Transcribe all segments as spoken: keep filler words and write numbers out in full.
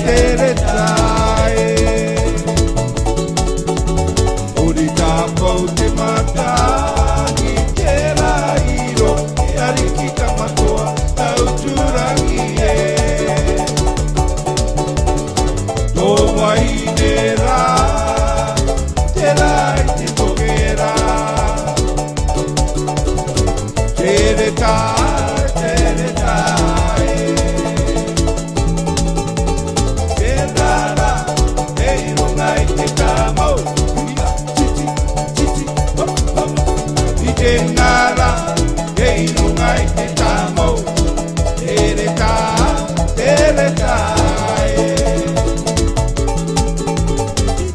Teretae. Ori tapou te mata ni te rairo, e ariki kamatoa, tau turangi e. Toma inera, te rai te tokera. Teretae, teretae. Te nara, te iruŋa i te tamo. Titi, titi, hop, hop. I te nara, te iruŋa i te tamo. Teretae, teretae.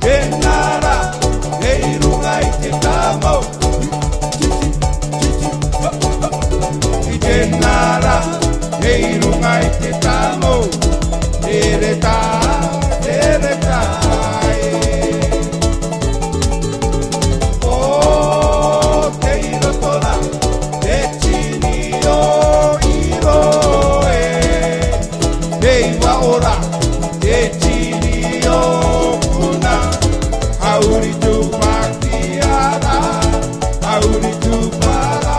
Te nara, te iruŋa i te tamo. I te nara, te iruŋa i te tamo. Teretae, teretae. O te iro tora, te tini o iro e. Te iva ora, te tini o kuna. Auri tu pakiara, auri tu para.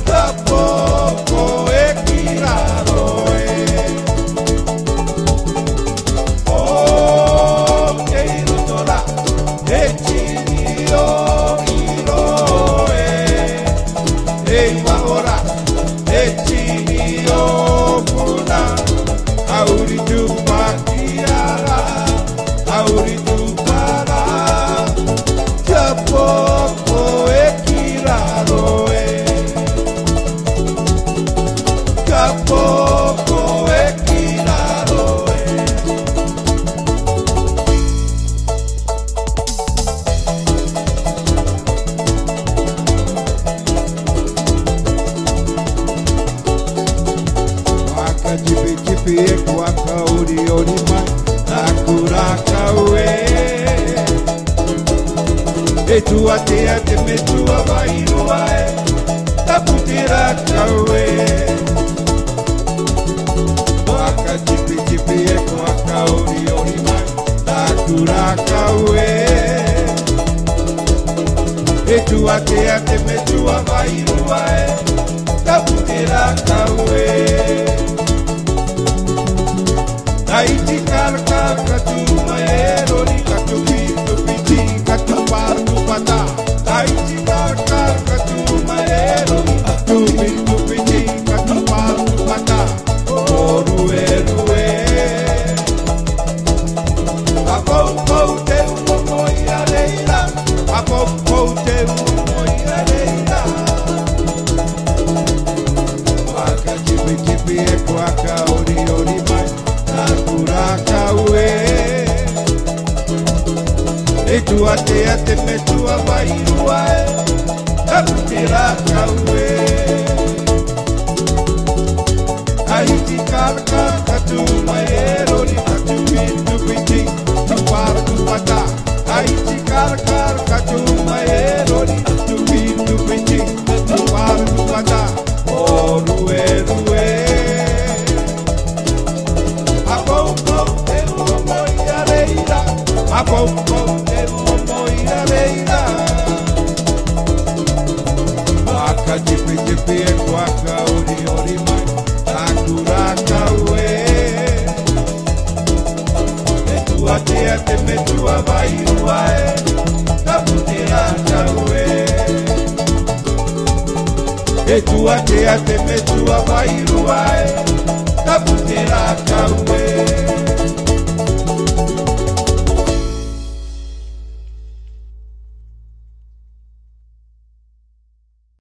Tapoko e kiraro e. O te iro tora, te tini o iro e. Te iva ora, te tini o kuna. Auri tu pakiara, auri tu para. Tapoko e kiraro e. Tapoko e kiraro e. Waka tipi tipi e ko waka ori ori mai. Takura kaue. E tua te ate me tua vairua e. Taputera kaue. Waka tipi tipi e ko waka ori ori mai. Takura kaue. E tua te ate me tua vairua e. Taputera kaue. Ai ti kar kar katu maero ni katu pitu piti katu par tu pata. Ai ti kar kar katu maero ni katu pitu piti katu par tu pata. Oru eru e. Apou pou te umo mo i areira. Apou pou te umo mo i areira. Waka tipi tipi e ko waka ori ori mai. Takura kaue. E tua te ate me tua vairua e. Taputera kaue. Ai ti kar kar katu maero ni katu pitu piti katu par tu pata. Ai ti kar kar katu maero ni katu pitu piti katu par tu pata. Oru eru e. Apou pou te umo mo i areira. Apou pou te umo mo i areira. Waka tipi tipi e ko waka ori ori mai. Takura kaue. E tua te ate me tua vairua e. Taputera kaue. E tua te ate me tua vairua e. Taputera kaue.